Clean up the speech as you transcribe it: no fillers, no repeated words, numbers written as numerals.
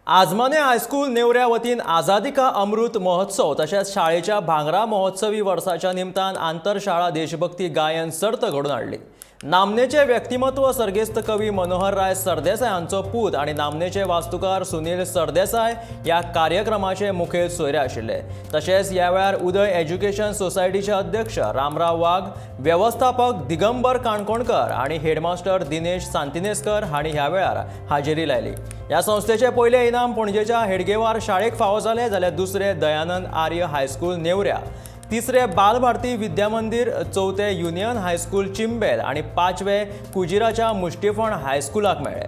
आजमाने हायस्कूल नेवऱ्या वतीन आझादी का अमृत महोत्सव तशेंच शाळेच्या भांगरा महोत्सवी वर्साच्या निमतान आंतरशाळा देशभक्ती गायन सर्त घडोवन हाडली. नामनेचे व्यक्तिमत्व सर्गेस्त कवी मनोहरराय सरदेसाय हांचो पूत आनी नामनेचे वास्तुकार सुनील सरदेसाय ह्या कार्यक्रमाचे मुखेल सोयरे आशिल्ले. तशेंच ह्या वेळार उदय एज्युकेशन सोसायटीचे अध्यक्ष रामराव वाघ, वेवस्थापक दिगंबर काणकोणकर आनी हेडमास्टर दिनेश सांतिनेस्कर हांणी ह्या वेळार हाजेरी लायली. ह्या संस्थेचे पयलें इनाम पणजेच्या हेडगेवार शाळेक फावो जालें, जाल्यार दुसरें दयानंद आर्य हायस्कूल नेवऱ्या, तिसरे बालभारती विद्या मंदिर, चवथे युनियन हायस्कूल चिंबेल आनी पांचवे कुजिराच्या मुष्टिफण हायस्कुलाक मेळ्ळे.